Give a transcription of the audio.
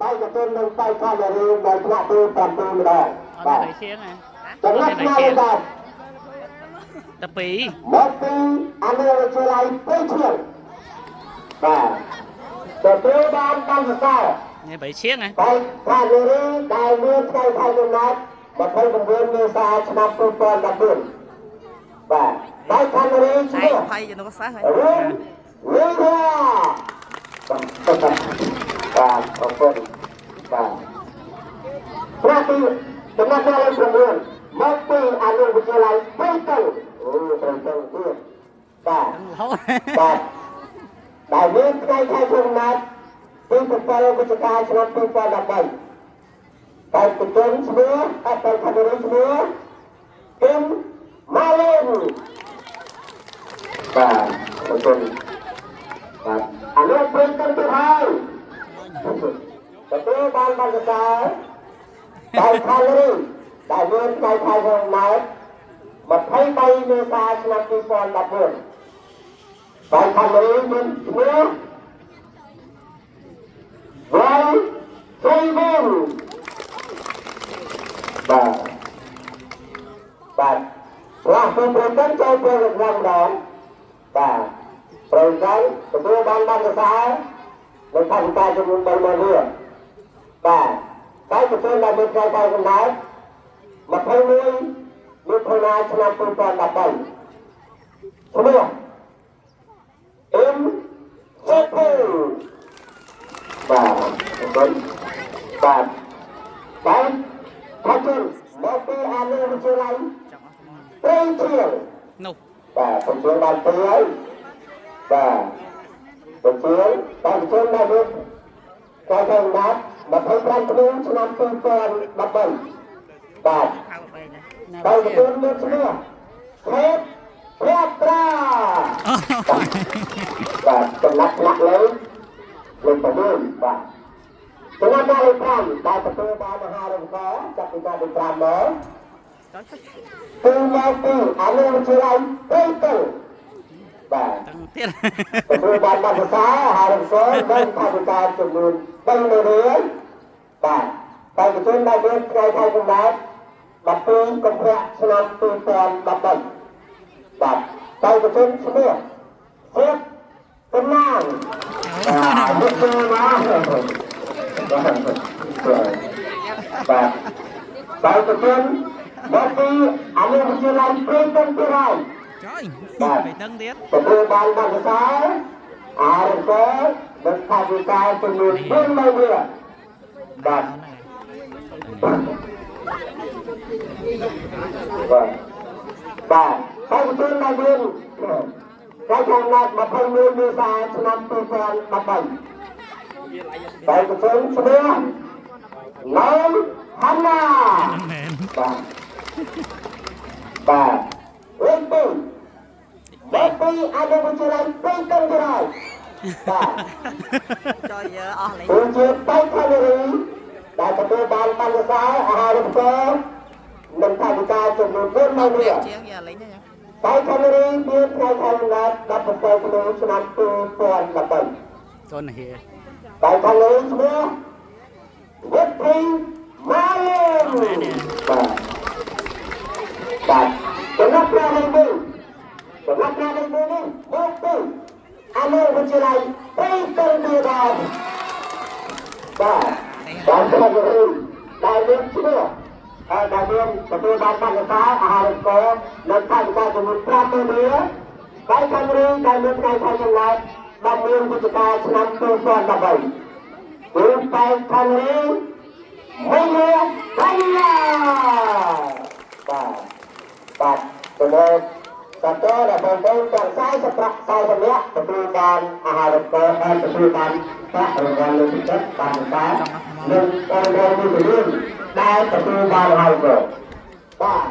បេក្ខជននិងបេក្ខនារីនៅថ្នាក់ទី7ម្ដង អត់ បាទ មានបីជាងហ៎ ចំណាត់ថ្នាក់លេខ តែពីរ 10មកពីអនុវិទ្យាល័យព្រៃឈៀងបាទទទួលបានបានសរសើរ នេះបីជាងហ៎ បេក្ខនារីដែលមានថ្ងៃខែកំណត់29មេសាឆ្នាំ2014បាទបេក្ខនារីឈ្មោះ ភ័យជំនួសសិស្សហើយ រុំវិហាបាទអរគុណបាទប្រាទីចំណាត់លេខ9មកពីអនុវិទ្យាល័យព្រៃតឹងអូព្រៃតឹងទៀតបាទ រហូត បាទដែលមានថ្ងៃខែកំណត់ទី7វិច្ឆិកាឆ្នាំ2013បេក្ខជនឈ្មោះអបេក្ខនារីឈ្មោះគឹមម៉ាលិនបាទអរគុណបាទអានោះព្រមទៅទៀតហើយទទួលបានបានសរសើរបេក្ខនារីដែលមានថ្ងៃខែកំណត់23មេសាឆ្នាំ2014បេក្ខនារីមានឈ្មោះវ៉ៃស្រីវិនបាទបាទផ្លាស់ពីប្រទេសចូលប្រទេសម្ដងបាទប្រទេសទទួលបានបានសរសើរនិងថវិកាចំនួន30000រៀលបាទតែប្រទេសដែលមានថ្ងៃខែកំណត់21មិថុនាឆ្នាំ2013ឈ្មោះអឹមសុភូបាទអរគុណបាទបាទថាជិនមកពីអនុវិទ្យាល័យព្រៃឈៀង នោះ បាទបញ្ជាបានពីហើយបាទបញ្ជាបាទបញ្ជាបានមានកាយកំណត់25ធ្នូឆ្នាំ2013បាទ ខៅបីណា ណា បាទ បី បញ្ជាមានឈ្មោះខេតព្រះត្រាបាទចំណាត់ថ្នាក់លេខលេខ6បាទចំណាត់ដល់លេខ5ដែលទទួលបានអាហារូបករណ៍ចាប់ពីការលេខ5មក ចុច គឺមកពីអនុវិទ្យាល័យព្រៃតឹងបាទ តាំងទៀត ទទួលបានបទពិសោធន៍អាហារូបករណ៍និងថវិកាចំនួន3រៀលបាទបេក្ខជនដែលមានថ្ងៃខែកំណត់12កុម្ភៈឆ្នាំ2013បាទបេក្ខជនឈ្មោះសៀកកំណាងបាទមុខទៅមកបាទបេក្ខជនមកពីអនុវិទ្យាល័យព្រៃតឹងពីរហើយ ចុយបីតឹងទៀត ទទួលបានបទពិសោធន៍អារកនិងថវិកាចំនួន40000រៀលបាទបាទបាទហើយជនដែលមានកាយកំណត់21មេសាឆ្នាំ2013បែកជនឈ្មោះឡុងហាណា មែន បាទបាទលេខ2លេខ2អនុវិទ្យាល័យព្រៃកណ្ដាលបាទ ចុយយើអស់លេង គឺជាបេក្ខនារីដែលទទួលបានបានសរសើរអាហារូបករណ៍និងថវិកាចំនួន40000រៀល ជាងយ៉ាលេងណា បេក្ខនារីមានថ្ងៃខែកំណត់17ធ្នូឆ្នាំ2013 កូនហៀ បេក្ខនារីឈ្មោះវុធីម៉ាលីនបាទបាទចំណាប់ប្រាលេខ1ចំណាប់ប្រាលេខ1នេះមកពីអនុវិទ្យាល័យព្រៃកណ្ដាលបាទបាទបាទរឿងដែលមានឈ្មោះហើយដែលមានទទួលបានបានសរសើរអាហារូបករណ៍និងថវិកាចំនួន50000រៀលបែកខាងរឿងដែលមានថ្ងៃខែកំណត់11វិច្ឆិកាឆ្នាំ2013គឺបែកខាងរឿងមួយរៀលកញ្ញាបាទបាទចំណុចតតដែលបងប្អូនទាំង40ប្រាក់40នាក់ទទួលបានអាហារូបករណ៍ហើយទទួលបានប្រាក់រង្វាន់លើកទឹកចិត្តបានបាននិងបងប្អូនមួយចំនួនដែលទទួលបានអាហារូបករណ៍បាទ។